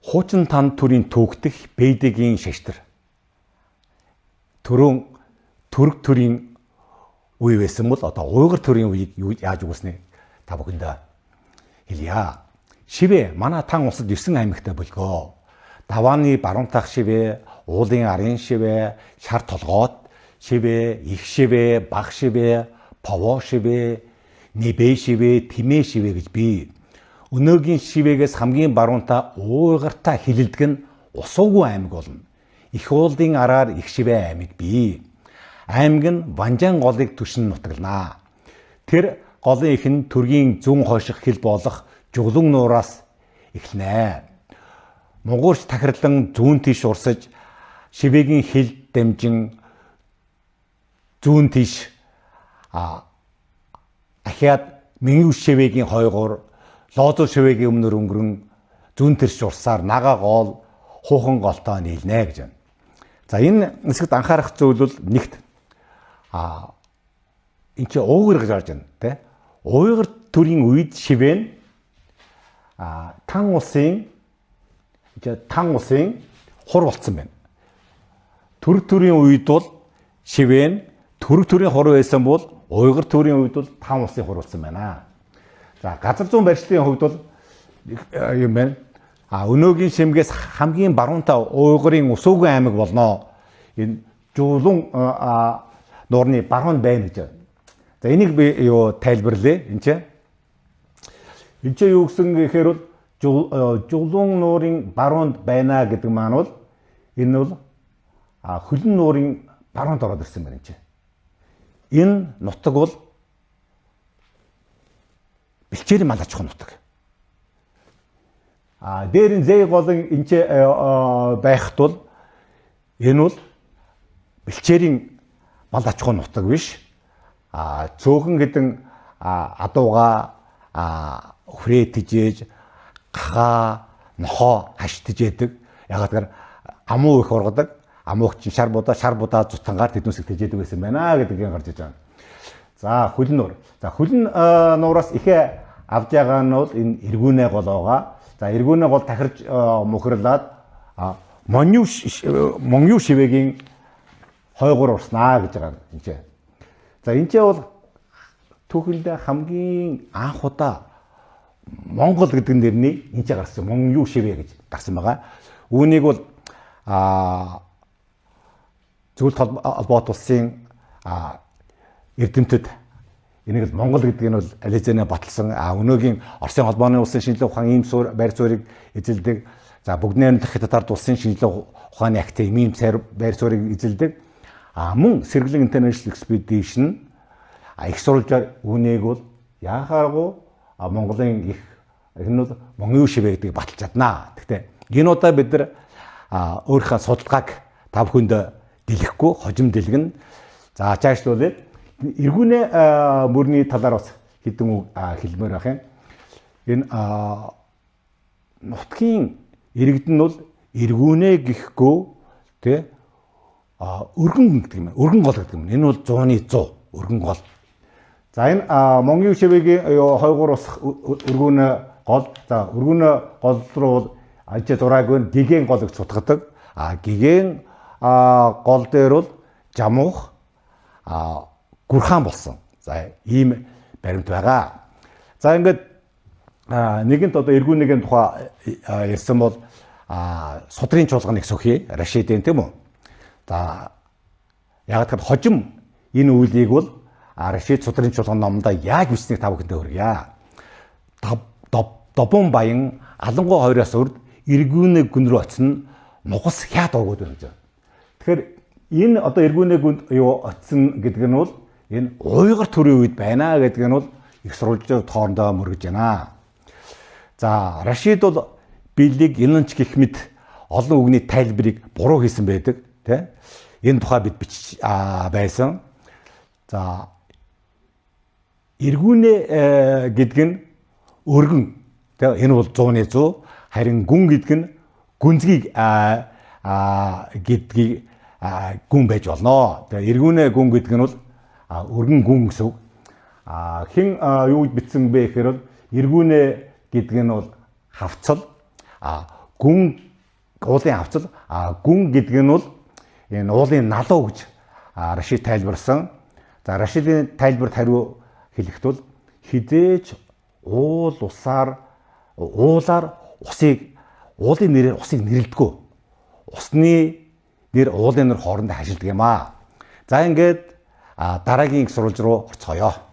Хуучин тан төрийн түүхтэх Бэйдэгийн шаштар. Төрөн түрг төрийн үе байсан бол одоо уйгар төрийн үеийг яаж үгүйснэ та бүхэндээ хэлье. Шивэ манай тан улсад 9 аймагтай бөлгөө. Давааны баруун тах шивэ, уулын арын шивэ, шар толгойд шивэ, их шивэ, баг шивэ, пово шивэ, небэ шивэ, тимээ шивэ гэж бий. Өнөөгийн шивээгээс хамгийн баруунтаа уйгартай хилэлдэг нь Усуугүй аймаг болно. Их уулын араар их шивэ аймаг бий. Аймаг нь Ванжан голыг түшин нутаглана. Тэр голын их нь төргийн зүүн хойших хил болох Жуглун нуураас эхэлнэ. Монгуурч тахирлан зүүн тийш урсаж шивээгийн хил дамжин зүүн тийш ахиад Мингүү шивээгийн хойгоор Лоозо шивээгийн өмнөр өнгөрөн зүүн тэрш урсаар нага гоол хуухан голтоо нийлнэ гэж байна. За, энэ хэсэгт анхаарах зүйл бол нэгт энэ чи уугар гэж гарч байна, тий. Уйгар төрийн үед шивээ нь тан улсын хур болцсон байна. Түрэг төрийн үед бол шивээ нь түрэг төрийн хур байсан бол уйгар төрийн үед бол тан улсын хур болсон байна. За, газар зүүн барьшлын хувьд бол юм байна. Өнөөгийн шимгээс хамгийн баруунтаа уйгарын Усуугийн аймаг болно. Энэ Жуулун нуурны баруунд байна гэж. За, энийг би юу тайлбарлая. Энд чинь. Энд чинь юу гэсэн гэхээр бол Жуулун нуурын баруунд байна гэдэг маань бол энэ бол хөлн нуурын баруунд ороод ирсэн байна энэ чинь. Энэ нутаг бол бэлчээрийн мал аж ахуйн нутаг. Дээр нь зээ голын энэ байхад бол энэ бол бэлчээрийн мал аж ахуйн нутаг биш. Цөөхөн хэдэн адууга хүрээ тижээж, гахаа, нохоо хаш тижээдэг. Ягаад гэхээр амуу их ургадаг. Амуух чинь шар будаа, шар будаа зутангаар тэднүүсийг тижээдэг байсан байна гэдэг юм гарч иж байгаа. За, хөлн нуур. За, хөлн нуураас ихэ авж байгаа нь бол энэ эргүүнэ гол байгаа. За, эргүүнэ гол тахирж мухирлаад Монью шивээгийн хойгуур урснаа гэж байгаа юм чи. За, энэ ч бол түүхэндээ хамгийн анх удаа Монгол гэдэг нэрний энэ ч гарсан, Монью шивээ гэж гарсан байгаа. Үүнийг бол Зөвлөлт холбоот улсын эрдэмтэд энийг л Монгол гэдэг нь бол Ализаны баталсан. Өнөөгийн Оросын холбооны улсын шинжлэх ухаан ийм суурь байр суурийг эзэлдэг. За, бүгд найрамдах Хятадаар улсын шинжлэх ухааны академи ийм байр суурийг эзэлдэг. Мөн Сэргэлэн International Expedition их сурвалжаар үүнийг бол яахааргүй Монголын их энэ бол Монголын шивэ гэдгийг баталж чаднаа. Гэхдээ энэ удаа бид нар өөрийнхөө судалгааг та бүхэнд дэлгэхгүй хожим дэлгэн. За, чаашлуулъя. Эргүүнэ мөрний талаар бас хэдэн үг хэлмээр байх юм. Энэ нутгийн иргэд нь бол эргүүнэ гэхгүй, тэ, өргөн гэдэг юм. Өргөн гол гэдэг юм. Энэ бол 100-ны 100 өргөн гол. За, энэ Монголын шивээгийн хойгуур усах өргүүнэ гол. За, өргүүнэ гол руу бол ажи зурааг нь гигэн гол гэж сутгадаг. Гигэн гол дээр бол жамуух гүрхаан болсон. За, ийм баримт байгаа. За, ингээд нэгэнт одоо эргүүнийгийн тухай ярьсан бол судрын чуулганыг сөхье. Рашидын, тийм үү? За, яг тэгэхээр хожим энэ үйлийг бол Рашид судрын чуулган номдоо яаж бичснийг та бүхэндээ хүргье. Добун баян Алангуй хоёроос урд эргүүнэ гүн рүү очсон нугас хяад уугууд байна гэж. Тэгэхээр энэ одоо эргүүнэ гүнд юу очсон гэдэг нь бол энэ уйгар төрийн үед байна гэдэг нь бол их сурвалжууд хоорондоо мөргөж байна. За, Рашид бол бэлэг, инанч гэх мэт олон үгний тайлбарыг буруу хийсэн байдаг, тий. Энэ тухай бид бичиж байсан. За, эргүүнэ гэдэг нь өргөн, тий, энэ бол 100-ны 100, харин гүн гэдэг нь гүнзгий гэдгийг гүн байж болно. Тэгээ эргүүнэ гүн гэдэг нь бол өргөн гүн гэсэн үг. Хэн юу гэж бичсэн бэ гэхээр бол эргүүнэ гэдэг нь бол хавцал, Гүн уулын хавцал, гүн гэдэг нь бол энэ уулын налуу гэж Рашид тайлбарсан. За, Рашидын тайлбарт хариу хэлэхэд бол хэзээ ч уул усаар уулаар усыг уулын нэрээр усыг нэрлэдэггүй. Усны нэр, уулын нэр хоорондоо хашилдаг юм аа. За, ингээд дараагийн их сурвалж руу орцгоё.